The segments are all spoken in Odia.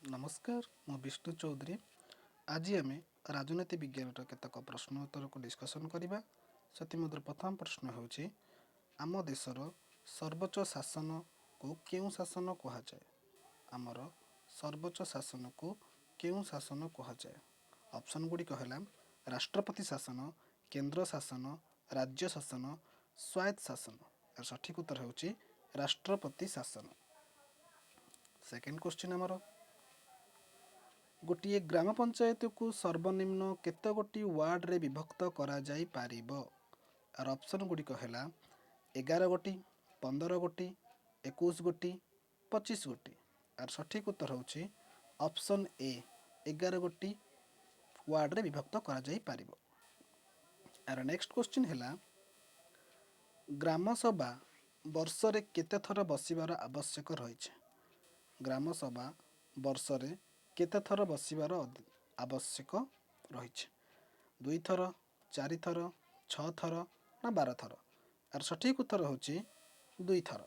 ନମସ୍କାର, ମୁଁ ବିଷ୍ଣୁ ଚୌଧୁରୀ। ଆଜି ଆମେ ରାଜନୀତି ବିଜ୍ଞାନର କେତେକ ପ୍ରଶ୍ନ ଉତ୍ତରକୁ ଡିସ୍କସନ୍ କରିବା। ସେଥିମଧ୍ୟରୁ ପ୍ରଥମ ପ୍ରଶ୍ନ ହେଉଛି, ଆମ ଦେଶର ସର୍ବୋଚ୍ଚ ଶାସନକୁ କେଉଁ ଶାସନ କୁହାଯାଏ? ଆମର ସର୍ବୋଚ୍ଚ ଶାସନକୁ କେଉଁ ଶାସନ କୁହାଯାଏ? ଅପସନ୍ ଗୁଡ଼ିକ ହେଲା ରାଷ୍ଟ୍ରପତି ଶାସନ, କେନ୍ଦ୍ର ଶାସନ, ରାଜ୍ୟ ଶାସନ, ସ୍ୱାୟତ୍ତ ଶାସନ। ଏହାର ସଠିକ୍ ଉତ୍ତର ହେଉଛି ରାଷ୍ଟ୍ରପତି ଶାସନ। ସେକେଣ୍ଡ କ୍ୱେଶ୍ଚିନ୍ ଆମର, ଗୋଟିଏ ଗ୍ରାମ ପଞ୍ଚାୟତକୁ ସର୍ବନିମ୍ନ କେତେ ଗୋଟି ୱାର୍ଡ଼ରେ ବିଭକ୍ତ କରାଯାଇପାରିବ? ଏହାର ଅପସନ୍ ଗୁଡ଼ିକ ହେଲା 11 ଗୋଟି, 15 ଗୋଟି, 21 ଗୋଟି, 25 ଗୋଟି। ଏହାର ସଠିକ୍ ଉତ୍ତର ହେଉଛି ଅପସନ୍ ଏ, 11 ଗୋଟି ୱାର୍ଡ଼ରେ ବିଭକ୍ତ କରାଯାଇପାରିବ। ଏହାର ନେକ୍ସଟ କ୍ୱେଶ୍ଚିନ୍ ହେଲା, ଗ୍ରାମ ସଭା ବର୍ଷରେ କେତେ ଥର ବସିବାର ଆବଶ୍ୟକ ରହିଛି? ଗ୍ରାମ ସଭା ବର୍ଷରେ କେତେ ଥର ବସିବାର ଆବଶ୍ୟକ ରହିଛି? ଦୁଇଥର, ଚାରିଥର, ଛଅ ଥର ନା 12 ଥର? ଏହାର ସଠିକ୍ ଉତ୍ତର ହେଉଛି ଦୁଇଥର।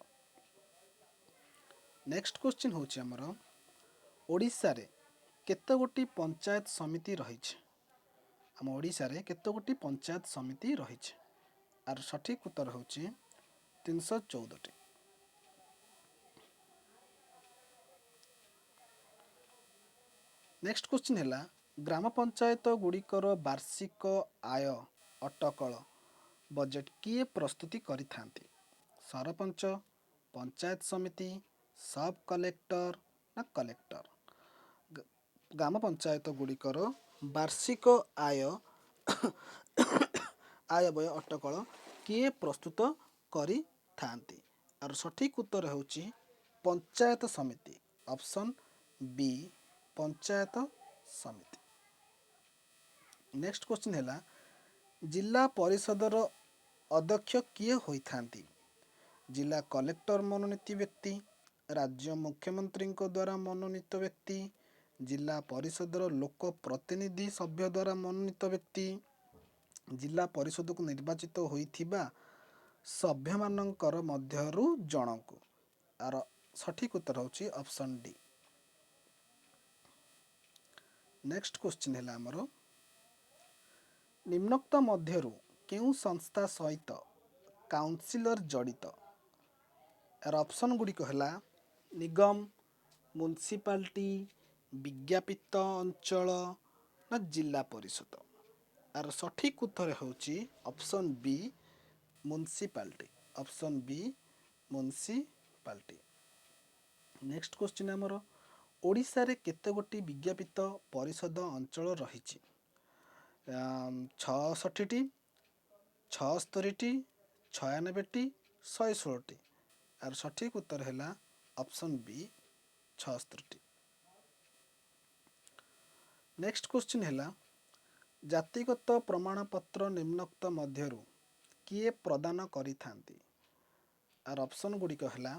ନେକ୍ସଟ କ୍ୱେଶ୍ଚିନ୍ ହେଉଛି ଆମର, ଓଡ଼ିଶାରେ କେତେ ଗୋଟି ପଞ୍ଚାୟତ ସମିତି ରହିଛି? ଆମ ଓଡ଼ିଶାରେ କେତେ ଗୋଟି ପଞ୍ଚାୟତ ସମିତି ରହିଛି? ଏହାର ସଠିକ୍ ଉତ୍ତର ହେଉଛି 314ଟି। ନେକ୍ସଟ କ୍ୱେଶ୍ଚିନ୍ ହେଲା, ଗ୍ରାମ ପଞ୍ଚାୟତ ଗୁଡ଼ିକର ବାର୍ଷିକ ଆୟ ଅଟକଳ ବଜେଟ୍ କିଏ ପ୍ରସ୍ତୁତି କରିଥାନ୍ତି? ସରପଞ୍ଚ, ପଞ୍ଚାୟତ ସମିତି, ସବ୍ କଲେକ୍ଟର ନା କଲେକ୍ଟର? ଗ୍ରାମ ପଞ୍ଚାୟତ ଗୁଡ଼ିକର ବାର୍ଷିକ ଆୟ ବ୍ୟୟ ଅଟକଳ କିଏ ପ୍ରସ୍ତୁତ କରିଥାନ୍ତି? ଏହାର ସଠିକ୍ ଉତ୍ତର ହେଉଛି ପଞ୍ଚାୟତ ସମିତି, ଅପସନ୍ ବି, ପଞ୍ଚାୟତ ସମିତି। ନେକ୍ସଟ କ୍ୱେଶ୍ଚିନ୍ ହେଲା, ଜିଲ୍ଲା ପରିଷଦର ଅଧ୍ୟକ୍ଷ କିଏ ହୋଇଥାନ୍ତି? ଜିଲ୍ଲା କଲେକ୍ଟର ମନୋନୀତ ବ୍ୟକ୍ତି, ରାଜ୍ୟ ମୁଖ୍ୟମନ୍ତ୍ରୀଙ୍କ ଦ୍ୱାରା ମନୋନୀତ ବ୍ୟକ୍ତି, ଜିଲ୍ଲା ପରିଷଦର ଲୋକ ପ୍ରତିନିଧି ସଭ୍ୟ ଦ୍ୱାରା ମନୋନୀତ ବ୍ୟକ୍ତି, ଜିଲ୍ଲା ପରିଷଦକୁ ନିର୍ବାଚିତ ହୋଇଥିବା ସଭ୍ୟମାନଙ୍କର ମଧ୍ୟରୁ ଜଣକୁ। ଏହାର ସଠିକ୍ ଉତ୍ତର ହେଉଛି ଅପସନ୍ ଡି। ନେକ୍ସଟ କ୍ୱେଶ୍ଚିନ୍ ହେଲା ଆମର, ନିମ୍ନୋକ୍ତ ମଧ୍ୟରୁ କେଉଁ ସଂସ୍ଥା ସହିତ କାଉନସିଲର ଜଡ଼ିତ? ଏହାର ଅପସନ୍ ଗୁଡ଼ିକ ହେଲା ନିଗମ, ମ୍ୟୁନିସିପାଲିଟି, ବିଜ୍ଞାପିତ ଅଞ୍ଚଳ ନା ଜିଲ୍ଲା ପରିଷଦ। ଏହାର ସଠିକ୍ ଉତ୍ତର ହେଉଛି option B, municipality, option B, municipality. Next question ଆମର, ଓଡ଼ିଶାରେ କେତେ ଗୋଟି ବିଜ୍ଞାପିତ ପରିଷଦ ଅଞ୍ଚଳ ରହିଛି? 66ଟି, 76ଟି, 96ଟି, 116ଟି। ଏହାର ସଠିକ୍ ଉତ୍ତର ହେଲା ଅପସନ୍ ବି, 76ଟି। ନେକ୍ସଟ କ୍ୱେଶ୍ଚିନ୍ ହେଲା, ଜାତିଗତ ପ୍ରମାଣପତ୍ର ନିମ୍ନୋକ୍ତ ମଧ୍ୟରୁ କିଏ ପ୍ରଦାନ କରିଥାନ୍ତି? ଏହାର ଅପସନ୍ ଗୁଡ଼ିକ ହେଲା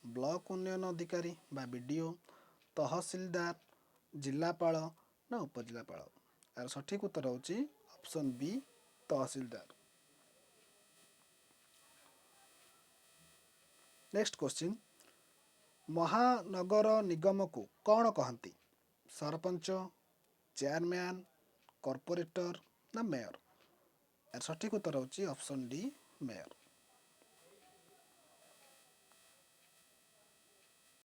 ବ୍ଲକ ଉନ୍ନୟନ ଅଧିକାରୀ ବା ବିଡ଼ିଓ, ତହସିଲଦାର, ଜିଲ୍ଲାପାଳ ନା ଉପଜିଲ୍ଲାପାଳ। ଏହାର ସଠିକ୍ ଉତ୍ତର ହେଉଛି ଅପସନ୍ ବି, ତହସିଲଦାର। ନେକ୍ସଟ କ୍ୱେଶ୍ଚିନ୍, ମହାନଗର ନିଗମକୁ କ'ଣ କହନ୍ତି? ସରପଞ୍ଚ, ଚେୟାରମ୍ୟାନ୍, କର୍ପୋରେଟର ନା ମେୟର? ଏହାର ସଠିକ୍ ଉତ୍ତର ହେଉଛି ଅପସନ୍ ଡି, ମେୟର।